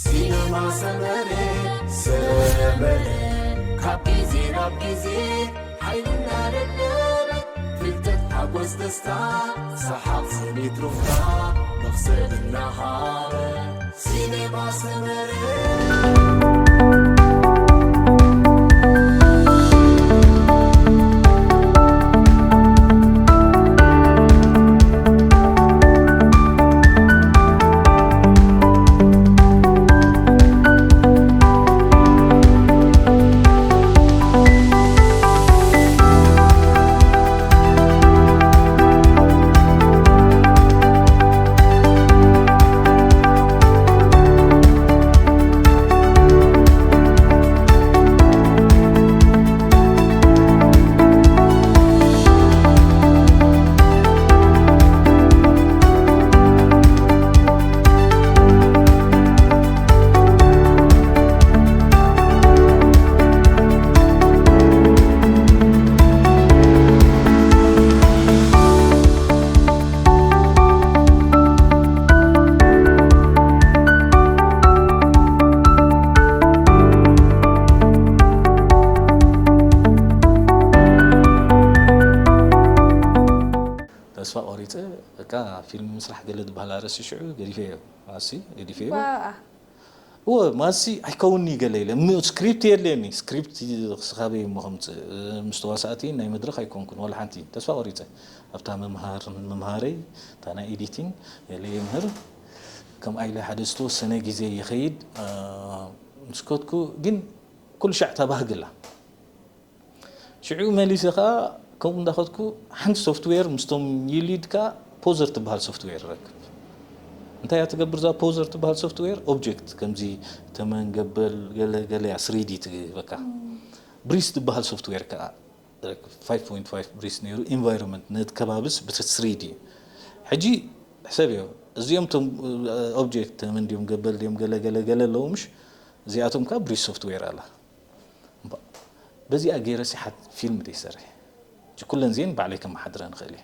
ሲነማ ሰመረ ሰመረ ካብ ግዜ ናብ ግዜ ሓይልና ደደበ ፍልጠት ሓጎስ ደስታ ሰሓቕ ስኒት ሩፍታ መኽሰብ እናሃበ ሲነማ ሰመረ ተስፋ ቆሪፀ በቃ ፊልም ምስራሕ ገለ ዝበሃል ኣርእስቲ ሽዑ ገዲፈዮ። ኣሲ ገዲፈዮ። እወ ማሲ ኣይከውንኒ ገለ ኢለ ም- ስክሪፕት የድልየኒ። ስክሪፕት ክስኻበይ እሞ ከምፅእ ምስ ተዋሳእቲ ናይ መድረክ ኣይኮንኩን ዋላ ሓንቲ። ተስፋ ቆሪፀ ኣብታ መምሃር መምሃረይ እታ ናይ ኤዲቲንግ ገለ የምህር ከምኣ ኢለ ሓደ ዝተወሰነ ግዜ ይኸይድ። ምስከትኩ ግን ኩሉ ሻዕ እታ ባህግላ ሽዑ መሊሰ ከዓ ከምኡ እንዳኸድኩ ሓንቲ ሶፍትዌር ምስቶም ይሊድካ ፖዘር ትበሃል ሶፍትዌር ረክብ። እንታይ እያ ትገብር እዛ ፖዘር ትበሃል ሶፍትዌር? ኦብጀክት ከምዚ ተመን ገበል ገለ ገለ እያ ስሪዲ ትበካ። ብሪስ ትበሃል ሶፍትዌር ከዓ ረክብ። ፋይቭ ፖይንት ፋይቭ ብሪስ ነይሩ። ኢንቫይሮንመንት ነቲ ከባብስ ብስሪዲ እዩ። ሕጂ ሕሰብ እዮ እዚኦም ቶም ኦብጀክት ተመን ድዮም ገበል ድዮም ገለ ገለ ገለ ኣለዉ ምሽ እዚኣቶም ከዓ ብሪስ ሶፍትዌር ኣላ። እምባ- በዚኣ ገይረ ሲሓት ፊልም ደይሰርሕ። ሕጂ ኩለን ዚን ባዕለይ ከመሓድረን እኽእል እየ።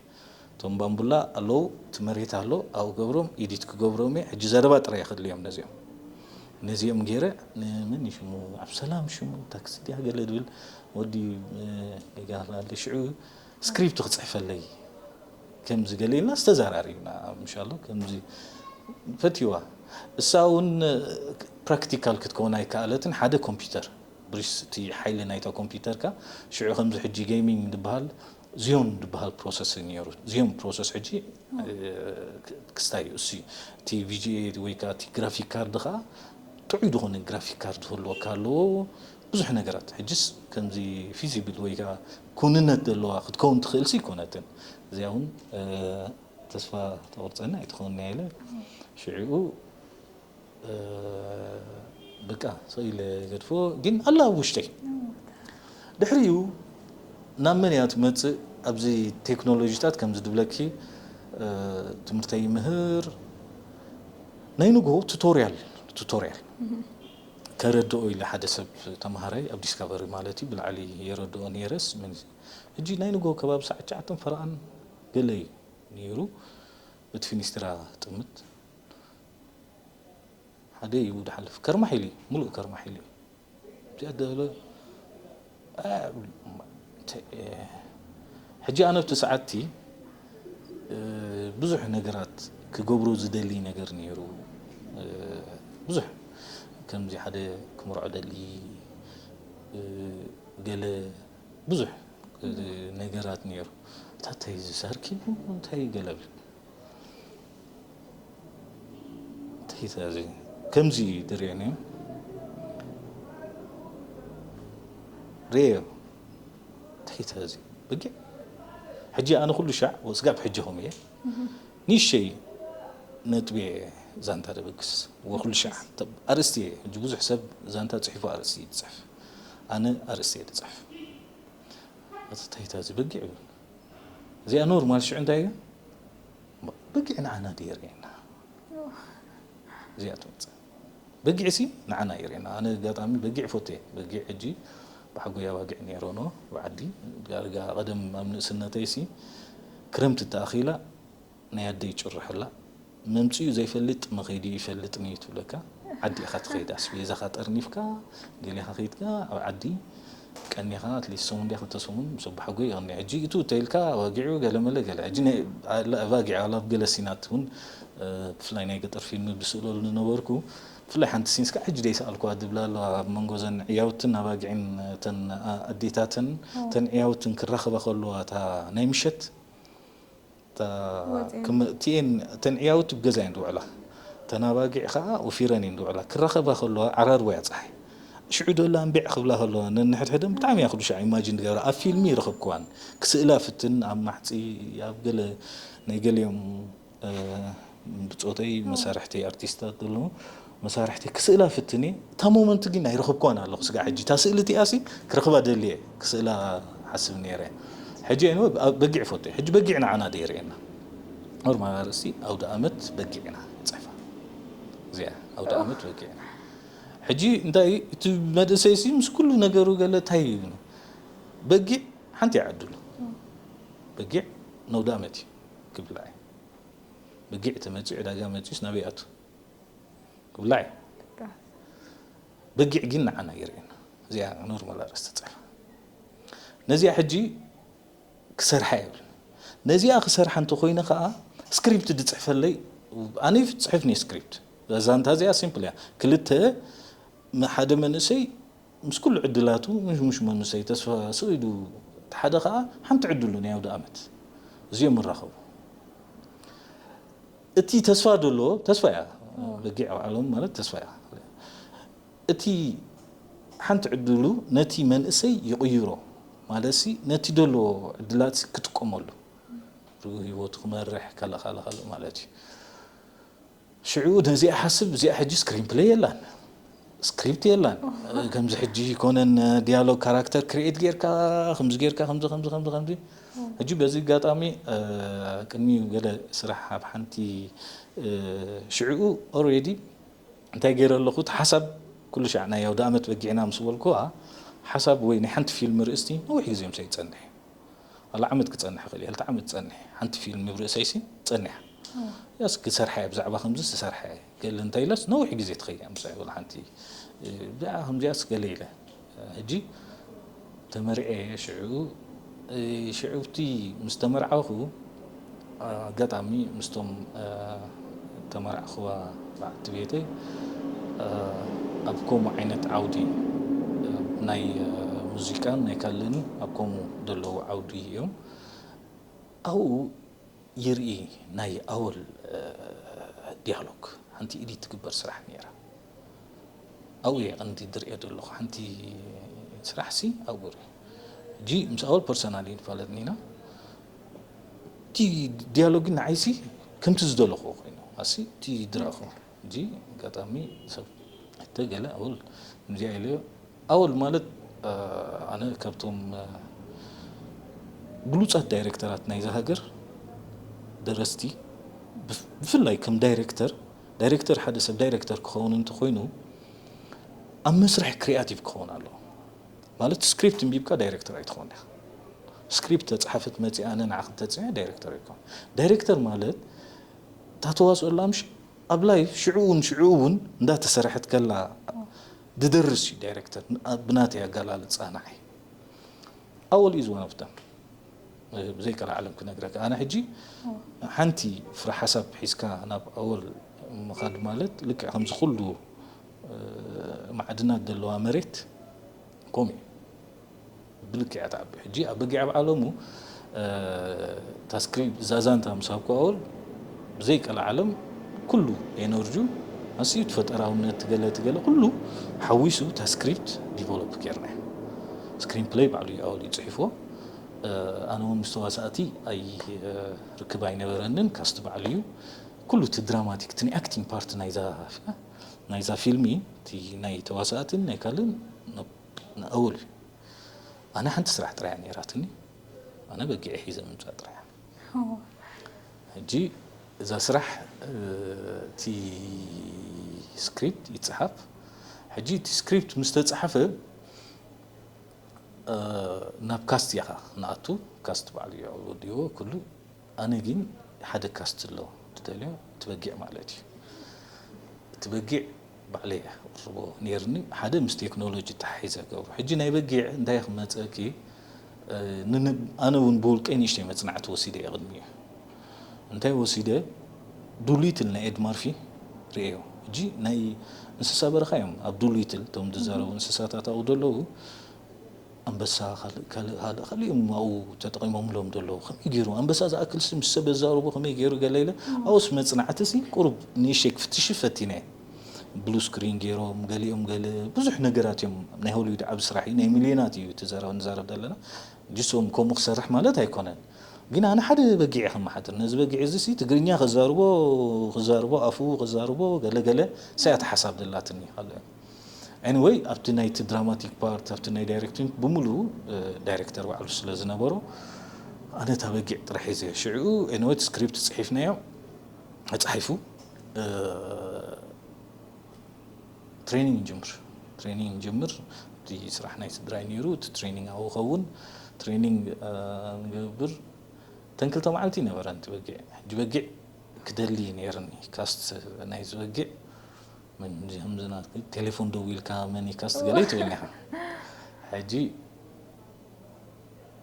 እቶም ባምቡላ ኣለዉ እቲ መሬት ኣሎ ኣብኡ ገብሮም ኢዲት ክገብሮም እየ። ሕጂ ዘረባ ጥራይ ክድልዮም ነዚኦም ነዚኦም ገይረ ንመን እዩ ሽሙ ኣብ ሰላም ሽሙ ታክሲ ድያ ገለ ድብል ወዲ ገጋለ ሽዑ ስክሪፕት ክፅሕፈለይ ከምዚ ገለ ኢልና ዝተዘራሪብና ምሻሎ ከምዚ ፈትዋ እሳ እውን ፕራክቲካል ክትከውን ኣይከኣለትን ሓደ ኮምፒውተር ብሪስ እቲ ሓይሊ ናይታ ኮምፒውተርካ ሽዑ ከምዚ ሕጂ ጌሚንግ ዝበሃል ዚዮን ዝበሃል ፕሮሰስ ነይሩ ዚዮን ፕሮሰስ ሕጂ ክስታይ እዩ እሱ እቲ ቪጂኤ ወይ ከዓ እቲ ግራፊክ ካርድ ከዓ ጥዑይ ዝኾነ ግራፊክ ካርድ ክህልወካ ኣለዎ ብዙሕ ነገራት ሕጅስ ከምዚ ፊዚብል ወይ ከዓ ኩንነት ዘለዋ ክትከውን ትኽእል ሲ ይኮነትን እዚኣ እውን ተስፋ ተቆርፀኒ ኣይትኸውን ኢለ ሽዑ በቃ ሰው ኢለ ገድፎ ግን ኣላ ኣብ ውሽጠይ ድሕሪኡ ናብ መን እያ ትመፅእ ኣብዚ ቴክኖሎጂታት ከምዚ ድብለኪ ትምህርተይ ምህር ናይ ንግሆ ቱቶርያል ቱቶርያል ከረድኦ ኢለ ሓደ ሰብ ተምሃራይ ኣብ ዲስካቨሪ ማለት እዩ ብላዕሊ የረድኦ ነይረስ ሕጂ ናይ ንግሆ ከባቢ ሰዓት ሸዓተን ፈረቓን ገለ እዩ ነይሩ በቲ ፊኒስትራ ጥምት ሓደ እዩ ድሓልፍ ከርማሕ ኢሉ እዩ ሙሉእ ከርማሕ ኢሉ እዩ እዚኣ ደሎ ሕጂ ኣነ ኣብቲ ሰዓትቲ ብዙሕ ነገራት ክገብሮ ዝደሊ ነገር ነይሩ ብዙሕ ከምዚ ሓደ ክምርዖ ደሊ ገለ ብዙሕ ነገራት ነይሩ ታታይ ዝሰርኪ እንታይ ገለብል እንተይተዚ ከምዚ ድሬኒ ሬዮ እንተይተዚ በጊዕ ሕጂ ኣነ ኩሉ ሻዕ ወስጋብ ሕጂ ኹም እየ ንሸይ ነጥቤ ዛንታ ደበግስ ወኩሉ ሻዕ ኣርእስቲ እየ ሕጂ ብዙሕ ሰብ ዛንታ ፅሒፉ ኣርእስቲ እዩ ዝፅሕፍ ኣነ ኣርእስቲ እየ ዝፅሕፍ ኣተታይታ እዚ በጊዕ ይብል እዚኣ ኖርማል ሽዑ እንታይ እዩ በጊዕ ንዓና ድየርእየና እዚኣ ትመፅእ በጊዕ ሲ ንዓና ይርእየና ኣነ ኣጋጣሚ በጊዕ ፎቴ በጊዕ ሕጂ ብሓጎይ ኣባጊዕ ነይሮኖ ብዓዲ ዳርጋ ቀደም ኣብ ንእስነተይ ሲ ክረምቲ ተኣኺላ ናይ ኣደይ ጭርሕላ መምፅኡ ዘይፈልጥ መኸይዲኡ ይፈልጥ እዩ ትብለካ። ዓዲ ኢኻ ትኸይድ፣ ኣስቤዛኻ ጠርኒፍካ ገሊኻ ከይድካ ኣብ ዓዲ ቀኒኻ ኣትሊስት ሰሙን ድያ ክልተ ሰሙን ምስ ኣቦሓጎይ ይቕኒ። ሕጂ እቱ ተይልካ ኣባጊዑ ገለመለ ገለ። ሕጂ ናይ ኣለ ኣባጊዕ ኣላብ ገለ ሲናት እውን ብፍላይ ናይ ገጠር ፊልም ብስእለሉ ነበርኩ። ብፍላይ ሓንቲ ሲንስ ከዓ ሕጂ ደይሰኣልኩዋ ድብላ ኣለዋ ኣብ መንጎ ዘን ዕያውትን ኣባጊዕን እተን ኣዴታትን እተን ዕያውትን ክራኸባ ከለዋ እታ ናይ ምሸት እተን ዕያውቲ ብገዛ እየን ዝውዕላ፣ እተን ኣባጊዕ ከዓ ወፊረን እየን ዝውዕላ። ክራኸባ ከለዋ ዓራርቦ እያ ፀሓይ። ሽዑ ደላ እምቢዕ ክብላ ከለዋ ነንሕድሕደን ብጣዕሚ እያ ክዱሻ ኢማጂን ዝገብራ። ኣብ ፊልሚ ይረኸብክዋን ክስእላ ፍትን ኣብ ማሕፂ ኣብ ገለ ናይ ገሊኦም ብፆተይ መሳርሕተይ ኣርቲስታት ዘለዉ መሳርሕተይ ክስእላ ፍትን እየ። እታ ሞመንት ግን ኣይረኸብክዋን ኣለኹ ስጋዕ ሕጂ። እታ ስእሊ እቲኣ ሲ ክረኽባ ደልየ ክስእላ ሓስብ ነይረ። ሕጂ በጊዕ ፎቶ ሕጂ በጊዕ ንዓና ደይርእየና ኖርማል ኣርእስቲ ኣውደ ኣመት በጊዕ ኢና ንፅሕፋ። እዚኣ ኣውደ ኣመት በጊዕ ኢና። ሕጂ እንታይ እቲ መድእሰይ ሲ ምስ ኩሉ ነገሩ ገለ እንታይ እዩ በጊዕ ሓንቲ ይዓድሉ በጊዕ ነውደ ኣመት እዩ ክብላዕ እዩ። በጊዕ ተመፂኡ ዕዳጋ መፂኡስ ናበይ ኣቱ ክብላዕ እዩ። በጊዕ ግን ንዓና ይርእየና። እዚኣ ኖርማል ኣርእስቲ ፅሕፋ ነዚኣ ሕጂ ክሰርሓ የብልን። ነዚኣ ክሰርሓ እንተኮይነ ከዓ ስክሪፕት ድፅሕፈለይ ኣነ ይፅሕፍኒ ስክሪፕት። እዛ ዛንታ እዚኣ ሲምፕል እያ። ክልተ ሓደ መንእሰይ ምስ ኩሉ ዕድላቱ ምሽ ምሽ መንእሰይ ተስፋ ስቕ ኢሉ እቲ ሓደ ከዓ ሓንቲ ዕድሉ ናይ ኣውደ ኣመት እዚኦም ይራኸቡ። እቲ ተስፋ ደሎ ተስፋ እያ በጊዕ ባዕሎም ማለት ተስፋ እያ። እቲ ሓንቲ ዕድሉ ነቲ መንእሰይ ይቕይሮ ማለት ሲ ነቲ ደሎ ዕድላት ሲ ክጥቀመሉ ርኡ ህይወቱ ክመርሕ ካለ ካለ ካልእ ማለት እዩ። ሽዑ ነዚኣ ሓስብ እዚኣ ሕጂ ስክሪን ፕሌይ የላን ስክሪፕት የላን ከምዚ ሕጂ ይኮነን ዲያሎግ ካራክተር ክሪኤት ጌርካ ከምዚ ጌርካ ከምዚ ከምዚ ከምዚ ከምዚ ሕጂ በዚ ኣጋጣሚ ቅድሚኡ ገለ ስራሕ ኣብ ሓንቲ ሽዕኡ ኦሬዲ እንታይ ገይረ ኣለኹ እቲ ሓሳብ ኩሉ ሻዕ ናይ ኣውደ ኣመት በጊዕና ምስ በልኩዋ ሓሳብ ወይ ናይ ሓንቲ ፊልም ርእስቲ ነዊሕ ግዜ ምሳይ ይጸንሕ ኣላ ዓመት ክጸንሕ ይኽእል እየ ክልተ ዓመት ትጸንሕ ሓንቲ ፊልም ብርእሰይሲ ጸኒሓ ያስ ክሰርሐ ብዛዕባ ከምዚ ዝሰርሐ ገለ እንታይ ኢለስ ነዊሕ ግዜ ትኸይድ እያ ምሳይ ወላ ሓንቲ ብዛዕባ ከምዚኣስ ገለ ኢለ ሕጂ ተመርዐ ሽዑ ሽዑቲ ምስ ተመርዓኹ ኣጋጣሚ ምስቶም ተመራዕኽዋ በዓልቲ ቤተይ ኣብ ከምኡ ዓይነት ዓውዲ ናይ ሙዚቃን ናይ ካልእን ኣብ ከምኡ ዘለዉ ዓውዲ እዮም ኣብኡ ይርኢ ናይ ኣወል ዲያሎግ ሓንቲ ኢዲት ትግበር ስራሕ ነይራ ኣብኡ እየ ቀንዲ ዝርእዮ ዘለኹ ሓንቲ ስራሕ ሲ ኣብኡ ርኢ ሕጂ ምስ ኣወል ፐርሰናል ይንፋለጥኒ ኢና እቲ ዲያሎግ ንዓይሲ ከምቲ ዝደለኹ ኮይኑ ኣሲ እቲ ዝረእኹ ሕጂ ኣጋጣሚ ሰብ እተ ገለ ኣወል ከምዚኣ ኢለዮ ኣወል ማለት ኣነ ካብቶም ብሉፃት ዳይሬክተራት ናይዛ ሃገር ደረስቲ ብፍላይ ከም ዳይሬክተር ዳይሬክተር ሓደ ሰብ ዳይሬክተር ክኸውን እንተኮይኑ ኣብ መስርሕ ክሪኣቲቭ ክኸውን ኣለዎ ማለት ስክሪፕት እንቢብካ ዳይሬክተር ኣይትኸውን ኢኻ ስክሪፕት ተፃሓፈት መፂኣ ኣነ ንዓ ክተፅዐ ዳይሬክተር ኣይትኸውን ዳይሬክተር ማለት እታ ተዋፅኦ ኣላ ምሽ ኣብ ላይፍ ሽዑ እውን ሽዑ እውን እንዳተሰርሐት ከላ ድደርስ እዩ ዳይሬክተር ብናተይ ኣገላልፃ ንዓይ ኣወል እዩ ዝዋን ኦፍ ደም ብዘይ ቀልዓለም ክነግረካ ኣነ ሕጂ ሓንቲ ፍረ ሓሳብ ሒዝካ ናብ ኣወል ምኻድ ማለት ልክዕ ከምዚ ኩሉ ማዕድናት ዘለዋ መሬት ከምኡ እዩ ብልክዕ እያ ትዓቢ ሕጂ ኣብ በጊዕ ኣብ ዓለሙ እታ ስክሪፕት እዛ ዛንታ ምስ ሃብኩ ኣወል ብዘይ ቀልዓለም ኩሉ ኤነርጂኡ ኣስዩ እቲ ፈጠራውነት ትገለ ትገለ ኩሉ ሓዊሱ እታ ስክሪፕት ዲቨሎፕ ጌርና ስክሪን ፕለይ ባዕሉ እዩ ኣወል እዩ ፅሒፍዎ ኣነ እውን ምስ ተዋሳእቲ ኣይ ርክብ ኣይነበረንን ካስቲ ባዕሉ እዩ ኩሉ እቲ ድራማቲክ እቲ ናይ ኣክቲንግ ፓርት ናይዛ ናይዛ ፊልሚ እቲ ናይ ተዋሳእትን ናይ ካልእን ንኣወል እዩ ኣነ ሓንቲ ስራሕ ጥራይ እያ ነይራትኒ ኣነ በጊዐ ሒዘ ምምፃእ ጥራይ ሕጂ እዛ ስራሕ እቲ ስክሪፕት ይፀሓፍ ሕጂ እቲ ስክሪፕት ምስ ተፀሓፈ ናብ ካስት ኢኻ ንኣቱ ካስት ባዕሉ ይወድዎ ኩሉ ኣነ ግን ሓደ ካስት ኣሎ ትደልዮ እቲ በጊዕ ማለት እዩ። እቲ በጊዕ ባዕለይ እየ ክቕርቦ ነይርኒ። ሓደ ምስ ቴክኖሎጂ ተሓሒዘ ገብሮ። ሕጂ ናይ በጊዕ እንታይ ክመፀኪ፣ እ፣ ንን-፣ ኣነ እውን ብውልቀይ ንእሽተይ መፅናዕቲ ወሲደ እየ ቅድሚኡ። እንታይ ወሲደ? ዱሊትል ናይ ኤድ ማርፊ ርእዮ። ሕጂ ናይ እንስሳ በረኻ እዮም ኣብ ዱሊትል እቶም ዝዛረቡ እንስሳታት ኣብኡ ዘለዉ። ኣንበሳ ካልእ ካልእ ካልእ ካልእ እዮም ኣብኡ ተጠቒሞምሎም ዘለዉ። ከመይ ገይሩ ኣንበሳ ዝኣክል ሲ ምስ ሰብ ኣዛርቦ ከመይ ገይሩ ገለ ኢለ ኣብኡስ መጽናዕቲ ሲ ቁሩብ ንእሽተይ ክፍትሽ ፈቲነ። ብሉ ስክሪን ገይሮም ገሊኦም ገለ ብዙሕ ነገራት እዮም። ናይ ሆሊውድ ዓቢ ስራሕ እዩ። ናይ ሚልዮናት እዩ እቲ ዘረባ ንዛረብ ዘለና። ጅሶም ከምኡ ክሰርሕ ማለት ኣይኮነን። ግን ኣነ ሓደ በጊዕ እየ ከመሓድር። ነዚ በጊዕ እዚ ሲ ትግርኛ ከዛርቦ ክዛርቦ ኣፉ ከዛርቦ ገለ ገለ ሳያት ሓሳብ ደላትኒ ካልእ Anyway ኣብቲ ናይቲ ድራማቲክ ፓርት ኣብቲ ናይ ዳይሬክቲንግ ብምሉኡ ዳይሬክተር ባዕሉ ስለ ዝነበሮ ኣነ እታ በጊዕ ጥራሕ ሒዘ ሽዑ anyway ስክሪፕት ፅሒፍናዮ ተፃሒፉ ትሬኒንግ ንጅምር ትሬኒንግ ንጅምር እቲ ስራሕ ናይ ስድራይ ነይሩ እቲ ትሬኒንግ ኣብኡ ኸውን ትሬኒንግ ንገብር ተን ክልተ መዓልቲ ይነበረን እቲ በጊዕ ሕጂ በጊዕ ክደሊ ነይርኒ ካስት ናይ ዝበጊዕ ቴሌፎን ደዊልካ መን ይካስት ገለ ይትብልኒ ኢኻ ሕጂ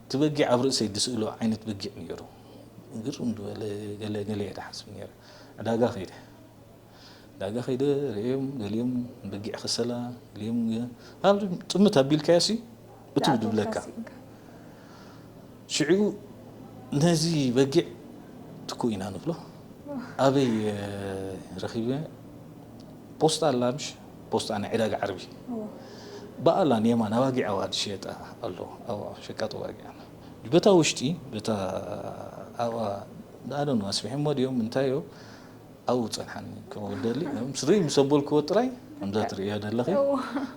እቲ በጊዕ ኣብ ርእሰይ ዝስእሎ ዓይነት በጊዕ ነይሩ ግርም ዝበለ ገለ ገለ እየ ዝሓስብ ነይረ ዕዳጋ ከይደ ዕዳጋ ከይደ ርእዮም ገሊኦም በጊዕ ከሰላ ገሊኦም ጥምት ኣቢልካዮ ሲ እቱ ዝብለካ ሽዑ ነዚ በጊዕ ትኩ ኢና ንብሎ ኣበይ ረኺበ ፖስጣ ኣላ ምሽ ፖስጣ ናይ ዕዳጋ ዓርቢ ብኣላ ኔማ ናባጊዕ ኣዋ ዝሸየጣ ኣሎ ኣዋ ሸቃጦ ባጊዕ ኣላ በታ ውሽጢ በታ ኣዋ ኣደኑ ኣስቢሖሞ ድዮም እንታይ እዮም ኣብኡ ጸንሓኒ ክወደሊ ስሪ ምስ ኣበልክዎ ጥራይ ከምዛ ትርእዮ ዘለኺ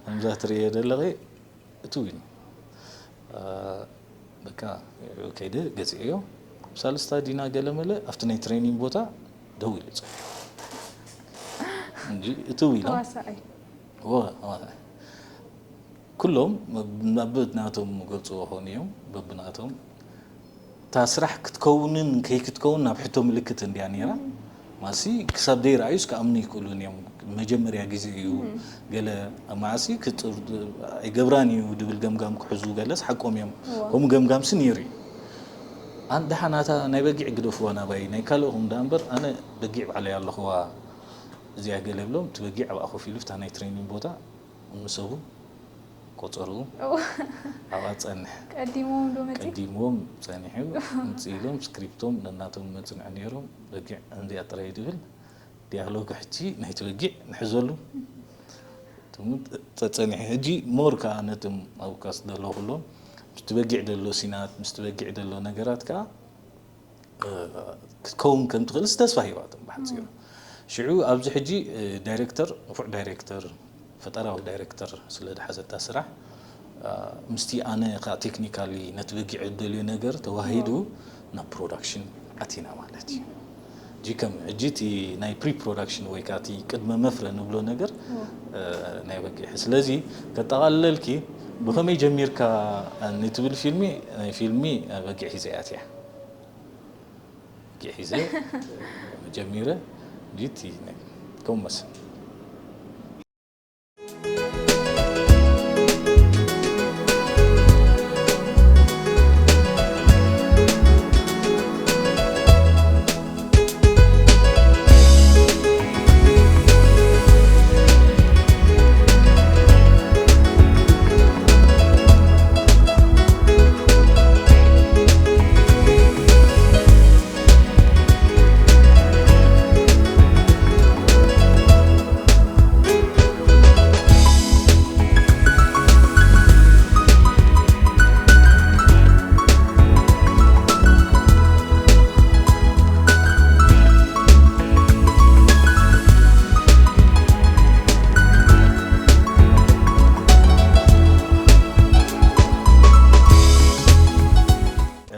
ከምዛ ትርእዮ ዘለኺ እቲ ዊን በቃ ከይደ ገዚአዮ ሳልስታ ዲና ገለመለ ኣብቲ ናይ ትሬኒንግ ቦታ ደው ኢሉ ጸ እንጂ እቲ ዊን ኩሎም በብናቶም ገልጽዎ ኾኑ እዮም በብናቶም እታ ስራሕ ክትከውንን ከይክትከውን ናብ ሕቶ ምልክት እንድያ ነይራ ማሲ ክሳብ ደይ ረኣዩስ ክኣምኑ ይክእሉን እዮም መጀመርያ ግዜ እዩ ገለ ማሲ ኣይገብራን እዩ ድብል ገምጋም ክሕዙ ገለስ ሓቆም እዮም ከምኡ ገምጋምሲ ነይሩ እዩ ኣንድሓ ናታ ናይ በጊዕ ግደፍዋ ናባይ ናይ ካልእኹም ዳ እምበር ኣነ በጊዕ ባዕለይ ኣለኽዋ እዚኣ ገለ ብሎም እቲ በጊዕ ኣብኣ ኮፍ ኢሉ ፍታ ናይ ትሬኒንግ ቦታ ንሰቡ ቆጸርኡ ኣብኣ ጸንሕ ቀዲሞም ዶ መጺ ቀዲሞም ጸኒሑ ምጽእ ኢሎም ስክሪፕቶም ነናቶም መጽንዑ ነይሮም በጊዕ እንዚኣ ጥራይ ድብል ዲያሎግ ሕጂ ናይቲ በጊዕ ንሕዘሉ ጸጸኒሑ ሕጂ ሞር ከዓ ነቶም ኣብ ካስ ደሎ ኩሎም ምስቲ በጊዕ ደሎ ሲናት ምስቲ በጊዕ ደሎ ነገራት ከዓ ክትከውን ከም ትኽእልስ ተስፋ ሂባቶም ብሓፂሩ ሽዑ ኣብዚ ሕጂ ዳይሬክተር ንፉዕ ዳይሬክተር ፈጠራዊ ዳይሬክተር ስለ ዝሓዘታ ስራሕ ምስቲ ኣነ ካ ቴክኒካሊ ነቲ በጊዕ እደልዮ ነገር ተዋሂዱ ናብ ፕሮዳክሽን ኣቲና ማለት እዩ ጂ ከም ሕጂ እቲ ናይ ፕሪ ፕሮዳክሽን ወይ ከዓ እቲ ቅድመ መፍረ ንብሎ ነገር ናይ በጊዕ ስለዚ ከጠቓልለልኪ ብኸመይ ጀሚርካ ንትብል ፊልሚ ናይ ፊልሚ በጊዕ ሒዘ እያ እቲያ ጊሒዘ ጀሚረ ዲቲ ከም መስ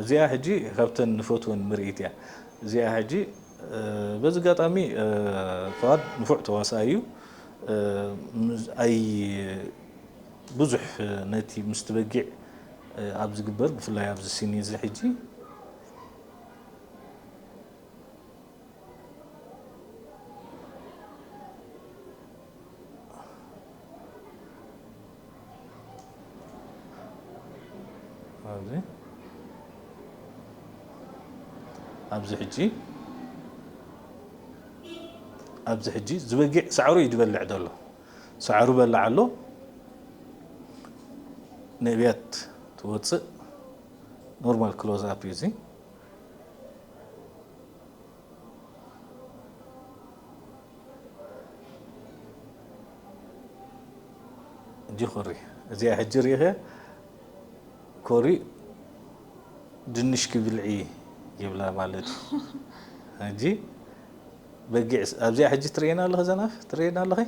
እዚኣ ሕጂ ካብተን ንፈትወን ምርኢት እያ እዚኣ ሕጂ በዚ ኣጋጣሚ ፍቓድ ንፉዕ ተዋሳኣይ እዩ ኣይ ብዙሕ ነቲ ምስቲ በጊዕ ኣብ ዝግበር ብፍላይ ኣብዚ ሲኒ እዚ ሕጂ ኣብዚ ሕጂ ኣብዚ ሕጂ ዝበጊዕ ሳዕሩ እዩ ዝበልዕ ዘሎ። ሳዕሩ በላዕ ኣሎ። ነቢያት ትወፅእ። ኖርማል ክሎዝ ኣፕ እዩ እዚ። ሕጂ ኮሪ እዚኣ ሕጂ ሪኢኸ ኮሪ ድንሽ ክብልዒ ይብላ ማለት እዩ። ሕጂ በጊዕ ኣብዚኣ ሕጂ ትርእየና ኣለኸ ዘናፍ ትርእየና ኣለኸ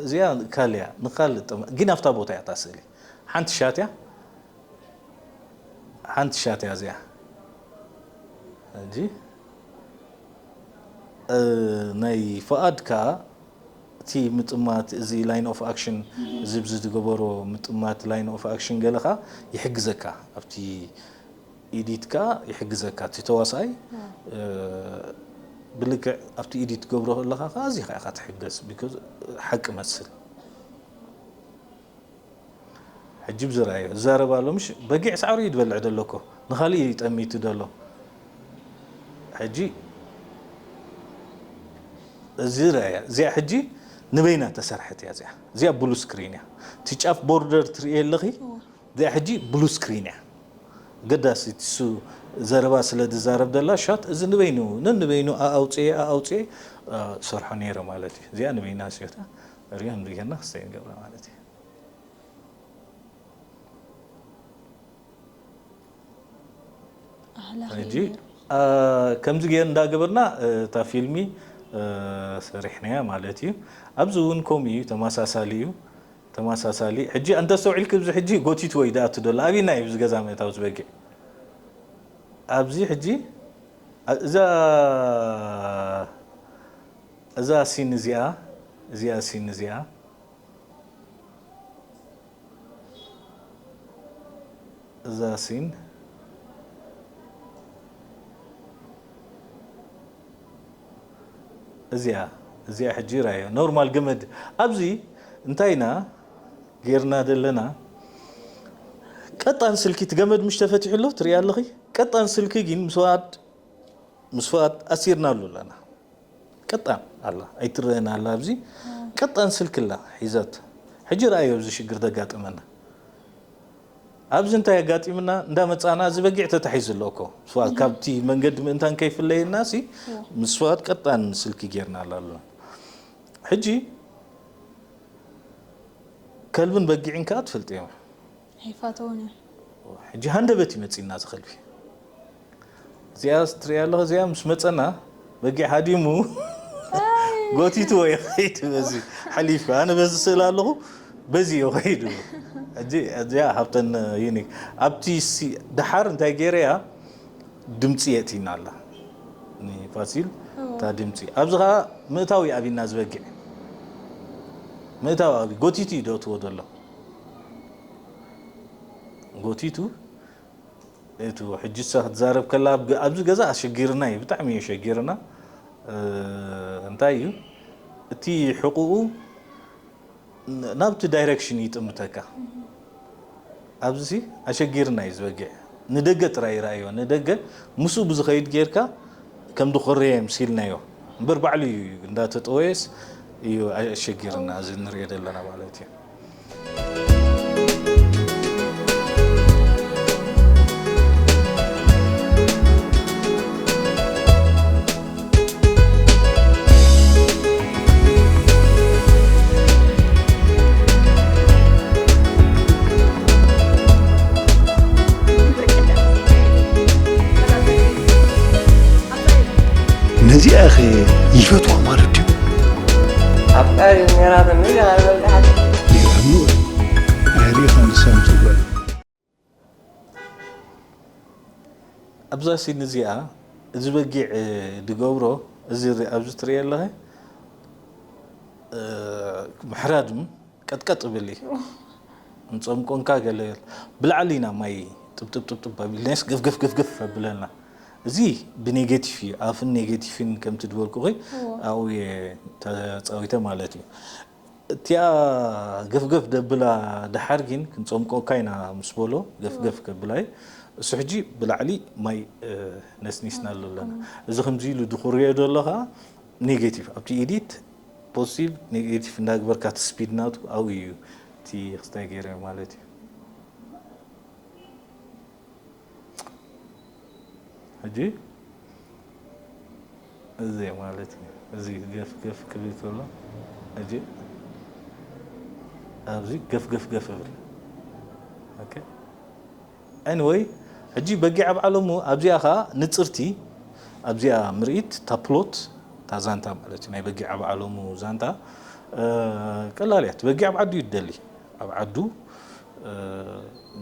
እዚኣ ካልያ ንኻልእ ጥም- ግን ኣብታ ቦታ እያ እታ ስእሊ ሓንቲ ሻት እያ ሓንቲ ሻት እያ እዚኣ ሕጂ እ፣ ናይ ፍቓድ ከኣ እቲ ምጥማት እዚ line of action ዝብ ዝገበሮ ምጥማት line of action ገለ ከኣ ይሕግዘካ ኣብቲ ኢዲት ከኣ ይሕግዘካ እቲ ተዋሳኣይ እ፣ ብልክዕ ኣብቲ ኢዲት ትገብሮ ከለኻ ከኣ እዚ ከኣ ኢኻ ትሕገዝ because ሓቂ መስል ሕጂ ብዝረኣዮ ዝዛረብ ኣሎ ምሽ በጊዕ ሳዕሪ እዩ ዝበልዕ ዘሎ እኮ ንኻሊእ እዩ ጠሚቱ ዘሎ ሕጂ እዚ ረኣያ እዚኣ ሕጂ ንበይና ተሰርሐት እያ እዚኣ እዚኣ ብሉ ስክሪን እያ እቲ ጫፍ ቦርደር ትርእየ ኣለኺ እዚኣ ሕጂ ብሉ ስክሪን እያ ገዳሲ እሱ ዘረባ ስለ ዝዛረብ ደላ ሻት እዚ ንበይኑ ነንበይኑ ኣኣውፅኤ ኣኣውፅኤ ሰርሖ ነይረ ማለት እዩ እዚኣ ንበይና ስዮታ ሪኦ ንሪገና ክስተይ ንገብራ ማለት እዩ ኣህላኺ ሕጂ ነይሩ። አ፣ ከምዚ ገይር እንዳገበርና እ፣ እታ ፊልሚ እ፣ ሰሪሕናያ ማለት እዩ ኣብዚ እውን ከምኡ እዩ ተመሳሳሊ እዩ ተመሳሳሊ ሕጂ እንተስተውዒልክ ብዚ ሕጂ ጎቲት ወይ ዳኣቱ ደሎ ኣበይና እዩ ብዚ ገዛ ምእታው ዝበጊዕ ኣብዚ ሕጂ እ፣ እዛ እዛ ሲን እዚኣ እዚኣ ሲን እዚኣ እዛ ሲን እዚኣ እዚኣ ሕጂ ራዮ ኖርማል ገመድ ኣብዚ እንታይ ኢና ጌርና ዘለና ቀጣን ስልኪ እቲ ገመድ ምሽ ተፈቲሑ ኣሎ ትሪኣ ኣለኺ ቀጣን ስልኪ ግን ምስ ፍቓድ ምስ ፍቓድ ኣሲርናሉ ኣለና ቀጣን ኣላ ኣይትረአን ኣላ ኣብዚ ቀጣን ስልኪ ኣላ ሒዘት ሕጂ ረኣዮ ኣብዚ ሽግር ዘጋጠመና ኣብዚ እንታይ ኣጋጢምና እንዳመፃና እዚ በጊዕ ተታሒዙ ኣሎ እኮ ስዋት ካብቲ መንገዲ ምእንታን ከይፍለየና ሲ ምስዋት ቀጣን ስልኪ ጌርና ኣላ ኣሎ ሕጂ ከልብን በጊዕን ከዓ ትፈልጥዮም ኣይፋተውን እየ ሕጂ ሃንደበት ይመፅና ዝኸልቢ እዚኣ ትሪያ ኣለኹ እዚኣ ምስ መፀና በጊዕ ሃዲሙ ጎቲትዎ ይኸይድ በዚ ሓሊፉ ኣነ በዚ ስእል ኣለኹ በዚ እዩ ኸይዱ ሕጂ እዚኣ ሃብተን ዩኒክ ኣብቲ ሲ- ደሓር እንታይ ገይረያ ድምፂ የእቲና ኣላ ንፋሲል እታ ድምፂ ኣብዚ ከዓ ምእታው ይኣብና ዝበጊዕ ምእታው ኣብ ጎቲቱ እዩ ደእትዎ ዘሎ ጎቲቱ እቱ ሕጂ እሳ ክትዛረብ ከላ ኣብዚ ገዛ ኣሸጊርና እዩ ብጣዕሚ እዩ ሸጊርና እንታይ እዩ እቲ ሕቁኡ ናብቲ ዳይረክሽን ይጥምተካ ኣብዚ ኣሸጊርና እዩ ዝበጊዕ ንደገ ጥራይ ይረኣዮ ንደገ ምስኡ ብዝኸይድ ጌርካ ከም ድኾረየ ምሲልናዮ እምበር ባዕሉ እዩ እንዳተጠወየስ እዩ ኣሸጊርና እዚ ንሪኦ ዘለና ማለት እዩ ነዚኣ ኸ ይፈትዋ ማለት ድዩ? ኣፍቃሪ ሜራተን ነው ያልበልካት ይገርም። ኣይሪእኻን ንሳን ትብሎ። ኣብዛ ሲን እዚኣ እዚ በጊዕ ድገብሮ እዚ ሪ- ኣብዚ ትሪኦ ኣለኸ ምሕራድም ቀጥቀጥ ብል እዩ ንፀምቆንካ ገለ ብላዕሊ ኢና ማይ ጥብጥብጥብጥብ ኣቢልናስ ገፍገፍ ገፍገፍ ኣብለና እዚ ብኔጌቲቭ እዩ ኣፍን ኔጌቲቭን ከምቲ ድበልኩኺ ኣብኡ እየ ተፃዊተ ማለት እዩ እቲኣ ገፍገፍ ደብላ ደሓር ግን ክንፀምቆካ ኢና ምስ በሎ ገፍገፍ ከብላ እዩ እሱ ሕጂ ብላዕሊ ማይ ነስኒስናሉ ኣለና። እዚ ከምዚ ኢሉ ድኽርዮ ዘሎ ከዓ ኔጌቲቭ ኣብቲ ኤዲት ፖዚቲቭ ኔጌቲቭ እንዳግበርካ እቲ ስፒድ ናቱ ኣብኡ እዩ እቲ ክስታይ ገይረ ማለት እዩ። ሕጂ እዚ ማለት እዩ። እዚ ገፍ ገፍ ክብል ከሎ ሕጂ ኣብዚ ገፍ ገፍ ገፍ እብል። ኦኬ። Anyway፣ ሕጂ በጊዕ ኣብ ዓለሙ ኣብዚኣ ኸዓ ንጽርቲ ኣብዚኣ ምርኢት እታ ፕሎት እታ ዛንታ ማለት እዩ። ናይ በጊዕ ኣብ ዓለሙ ዛንታ ቀላል እያ። እቲ በጊዕ ኣብ ዓዱ እዩ ትደሊ። ኣብ ዓዱ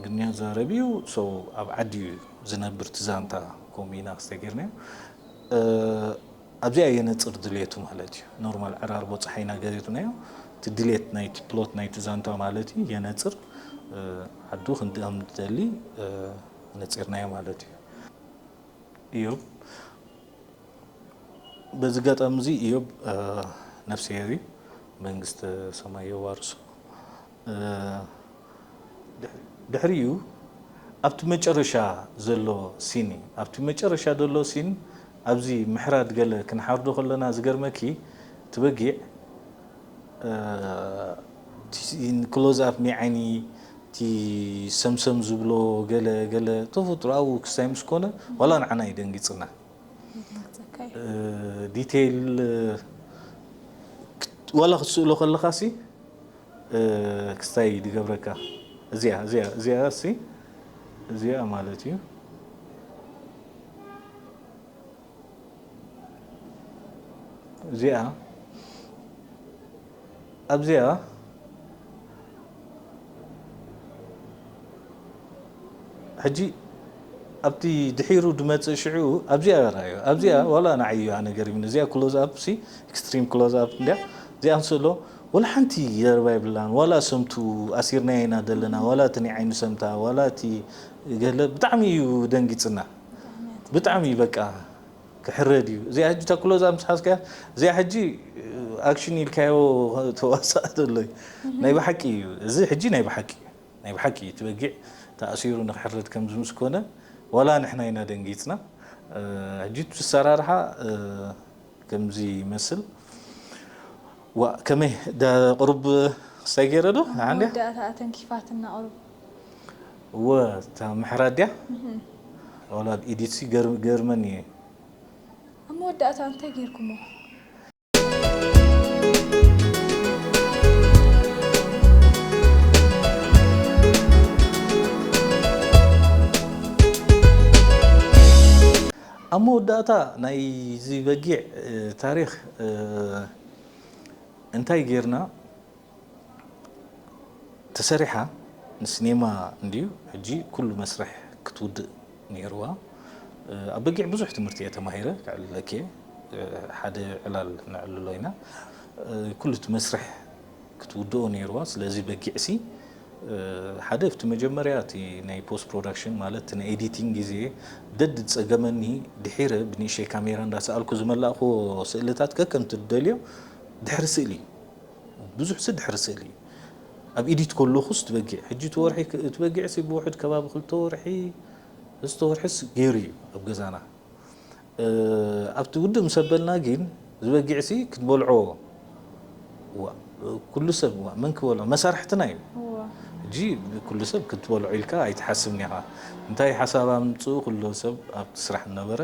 ግንያ ዛረብ እዩ። So ኣብ ዓዲ እዩ ዝነብር። እቲ ዛንታ ከምኡ ኢና ክስተጌርናዮ። ኣብዚኣ የነጽር ድሌቱ ማለት እዩ። ኖርማል ዕራርቦ ጸሓይና ገዜትናዮ። እቲ ድሌት ናይቲ ፕሎት ናይቲ ዛንታ ማለት እዩ የነጽር። ዓዱ ክንዲ ከም ትደሊ ነጺርናዮ ማለት እዩ። እዮብ በዚ ኣጋጣሚ እዚ እዮብ ነፍስሄር እዩ። መንግስተ ሰማይ የዋርሶ። ድሕሪኡ ኣብቲ መጨረሻ ዘሎ ሲን እዩ። ኣብቲ መጨረሻ ዘሎ ሲን ኣብዚ ምሕራድ ገለ ክንሓርዶ ከለና ዝገርመኪ እቲ በጊዕ ክሎዝ ኣፕ ናይ ዓይኒ እቲ ሰምሰም ዝብሎ ገለ ገለ ተፈጥሮኣዊ ክስታይ ምስ ኮነ ዋላ ንዓና እዩ ደንጊጽና። ዲቴይል ዋላ ክትስእሎ ከለኻ ሲ ክስታይ ድገብረካ። እዚኣ እዚኣ እዚኣ ሲ እዚኣ ማለት እዩ። እዚኣ ኣብዚኣ ሕጂ ኣብቲ ድሒሩ ድመጽእ ሽዑ ኣብዚኣ ራዮ ኣብዚኣ ዋላ ንዓይ እዩ ኣነ ገሪምኒ። እዚኣ ክሎዝ ኣፕ ሲ ኤክስትሪም ክሎዝ ኣፕ እንዲያ እዚኣ ንስእሎ ወላ ሓንቲ ዘረባ የብላን። ዋላ ሰምቱ ኣሲርናዮ ኢና ዘለና ዋላ እቲ ናይ ዓይኒ ሰምታ ዋላ እቲ ገለ ብጣዕሚ እዩ ደንጊጽና። ብጣዕሚ እዩ በቃ ክሕረድ እዩ። እዚኣ ሕጂ እታ ክሎዝ ኣፕ ምስ ሓዝካያ እዚኣ ሕጂ ኣክሽን ኢልካዮ ተዋሳእ ዘሎ እዩ። ናይ ብሓቂ እዩ እዚ ሕጂ ናይ ብሓቂ እዩ። ናይ ብሓቂ እዩ እቲ በጊዕ ተኣሲሩ ንክሕረድ ከም ዝምስኮነ ዋላ ንሕና ኢና ደንጊጽና። ሕጂ እቲ ኣሰራርሓ ከምዚ ይመስል። ዋ ከመይ ዳ ቁሩብ ክስታይ ገይረ ዶ ንዓንድያ መወዳእታ ተንኪፋትና ቁሩብ። እወ እታ ምሕራድ ድያ ዋላ ኣብ ኤዲት ሲ ገርመኒ እየ። ኣብ መወዳእታ እንታይ ገይርኩሞ? ኣብ መወዳእታ ናይዚ በጊዕ ታሪኽ እንታይ ጌርና ተሰሪሓ ንስኔማ እንድዩ ሕጂ ኩሉ መስርሕ ክትውድእ ነይርዋ። ኣብ በጊዕ ብዙሕ ትምህርቲ እየ ተማሂረ ክዕልለኪ ሓደ ዕላል ነዕልሎ ኢና። ኩሉ እቲ መስርሕ ክትውድኦ ነይርዋ። ስለዚ በጊዕሲ ሓደ ኣብቲ መጀመርያ እቲ ናይ ፖስት ፕሮዳክሽን ማለት እቲ ናይ ኤዲቲንግ ግዜ ደድ ዝጸገመኒ ድሒረ ብንእሽተይ ካሜራ እንዳሰኣልኩ ዝመላእክዎ ስእልታት ከከም ትደልዮ ድሕሪ ስእሊ ብዙሕ ሲ ድሕሪ ስእሊ ኣብ ኢዲት ከለኹስ ትበጊዕ ሕጂ እቲ ወርሒ እቲ በጊዕ ሲ ብውሕድ ከባቢ ክልተ ወርሒ እስተ ወርሕስ ገይሩ እዩ ኣብ ገዛና። ኣብቲ ውድእ ምስ ኣበልና ግን ዝበጊዕ ሲ ክትበልዖ ኩሉ ሰብ መን ክበልዖ መሳርሕትና እዩ። ሕጂ ኩሉ ሰብ ክትበልዖ ኢልካ ኣይትሓስብን ኢኻ። እንታይ ሓሳብ ኣምፅኡ ኩሎ ሰብ ኣብቲ ስራሕ ነበረ።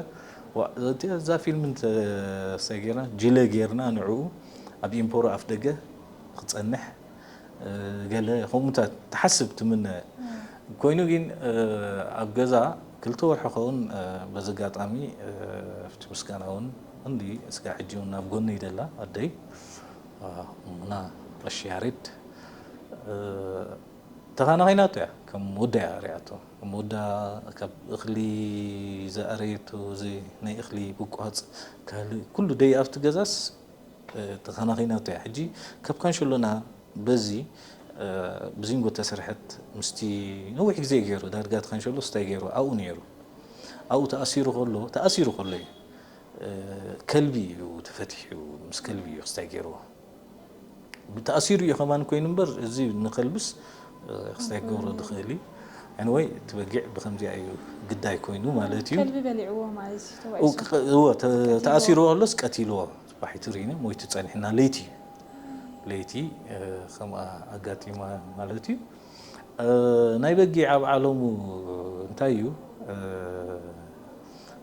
እዛ ፊልም እንተሰጊርና ጅለ ጌርና ንዕኡ ኣብ ኢምፖሮ ኣፍ ደገ ክጸንሕ ገለ ከምኡታት ትሓስብ ትምነ ኮይኑ ግን ኣብ ገዛ ክልተ ወርሒ ኸውን በዚ ኣጋጣሚ ኣብቲ ምስጋና እውን እንዲ እስጋ ሕጂ እውን ኣብ ጎነይ ደላ ኣደይ ሙና ቀሺ ያሬድ ተኻናኺናቶ እያ ከም ወዳ እያ ሪኣቶ ከም ወዳ ካብ እኽሊ ዝኣረየቶ እዚ ናይ እኽሊ ብቋፅ ካልእ ኩሉ ደይ ኣብቲ ገዛስ ተኸናኺናቶ እያ። ሕጂ ካብ ካንሸሎና በዚ ብዚንጎ ተሰርሐት ምስቲ ነዊሕ ግዜ ገይሩ ዳርጋ እቲ ካንሸሎ ስታይ ገይሩ ኣብኡ ነይሩ ኣብኡ ተኣሲሩ ከሎ ተኣሲሩ ከሎ እዩ ከልቢ እዩ ተፈቲሑ ምስ ከልቢ እዩ ክስታይ ገይርዎ ተኣሲሩ እዩ ከማን ኮይኑ እምበር እዚ ንኸልብስ ክስታይ ክገብሮ ዝኽእል እዩ Anyway፣ እቲ በጊዕ ብኸምዚኣ እዩ ግዳይ ኮይኑ ማለት እዩ። ከልቢ በሊዕዎ ማለት እዩ። እው፣ ቅ- እዎ፣ ተ- ተኣሲርዎ ከሎስ ቀቲልዎ። ጽባሒቱ ርኢነ፣ ሞይቱ ጸኒሕና። ለይቲ እዩ። ለይቲ፣ እ፣ ከምኣ ኣጋጢማ ማለት እዩ። እ፣ ናይ በጊዕ ኣብ ዓለሙ እንታይ እዩ? እ፣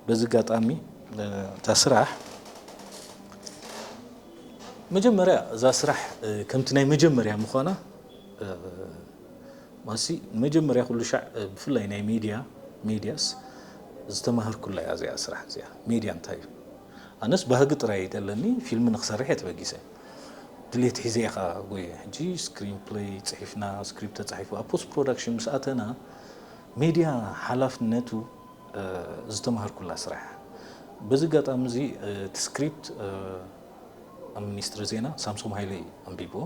በዚ ኣጋጣሚ፣ እ፣ እታ ስራሕ፣ መጀመርያ እዛ ስራሕ፣ እ፣ ከምቲ ናይ መጀመርያ ምዃና፣ እ፣ ማሲ ንመጀመርያ ኩሉ ሻዕ፣ እ፣ ብፍላይ ናይ ሚድያ፣ ሚድያስ ዝተማሃርኩላ እያ እዚኣ ስራሕ እዚኣ። ሚድያ እንታይ እዩ? ኣነስ ባህጊ ጥራይ እዩ ዘለኒ፣ ፊልም ንክሰርሕ እየ ተበጊሰ። ድሌት ሒዘ ኢኻ ጎየ። ሕጂ ስክሪን ፕለይ ጽሒፍና፣ ስክሪፕት ተጻሒፉ፣ ኣብ ፖስት ፕሮዳክሽን ምስ ኣተና፣ ሚድያ ሓላፍነቱ፣ እ፣ ዝተማሃርኩላ ስራሕ። በዚ ኣጋጣሚ እዚ፣ እ፣ እቲ ስክሪፕት፣ እ፣ ኣብ ሚኒስትሪ ዜና ሳምሶም ሃይለ እዩ ኣንቢብዎ።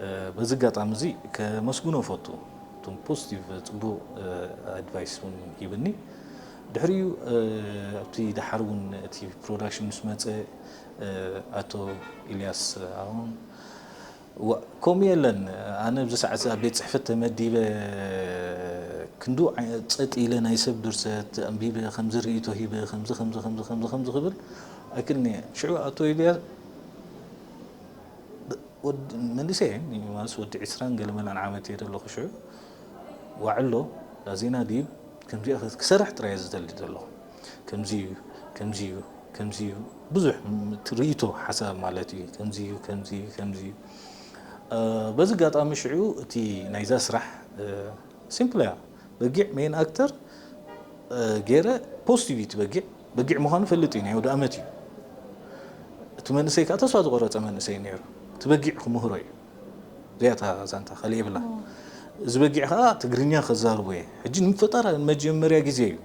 እ፣ በዚ ኣጋጣሚ እዚ ከመስግኖ እፈቱ። እቶም ፖዚቲቭ ጽቡቕ፣ እ፣ ኣድቫይስ እውን ሂብኒ። ድሕሪኡ፣ እ፣ ኣብቲ ደሓር እውን እቲ ፕሮዳክሽን ምስ መጸ፣ እ፣ ኣቶ ኢልያስ ኣሁን ዋ-፣ ከምኡ የለን። ኣነ ኣብዚ ሰዓት ኣብ ቤት ጽሕፈት ተመዲበ ክንዱ ዓይ-፣ ጸጥ ኢለ ናይ ሰብ ድርሰት ኣንቢበ፣ ከምዚ ርእይቶ ሂበ፣ ከምዚ፣ ከምዚ፣ ከምዚ፣ ከምዚ፣ ከምዚ ክብል ኣይክእልን እየ። ሽዑ ኣቶ ኢልያስ ወድ-፣ መንእሰይ እየ፣ ማለት ወዲ ዕስራን ገለ መላን ዓመት እየ ዘለኹ ሽዑ። ዋዕሎ፣ ላዜና ድዩ፣ ከምዚኣ ክሰርሕ ጥራይ እየ ዝደሊ ዘለኹ። ከምዚ እዩ፣ ከምዚ እዩ፣ ከምዚ እዩ። ብዙሕ ም-፣ ርእይቶ፣ ሓሳብ ማለት እዩ። ከምዚ እዩ፣ ከምዚ እዩ፣ ከምዚ እዩ። እ፣ በዚ ኣጋጣሚ ሽዑ እቲ ናይዛ ስራሕ፣ እ፣ ሲምፕል እያ። በጊዕ ሜን ኣክተር፣ እ፣ ገይረ ፖዚቲቭ እዩ እቲ በጊዕ። በጊዕ ምዃኑ ፈልጥ እዩ፣ ናይ ወዲ ኣመት እዩ። እቲ መንእሰይ ከዓ ተስፋ ዝቆረጸ መንእሰይ ነይሩ። እቲ በጊዕ ክምህሮ እዩ። እዚኣ እታ ዛንታ፣ ካልእ የብላ። እዚ በጊዕ ከዓ ትግርኛ ከዛርቦ እየ። ሕጂ ንምፍጣር መጀመርያ ግዜ እዩ።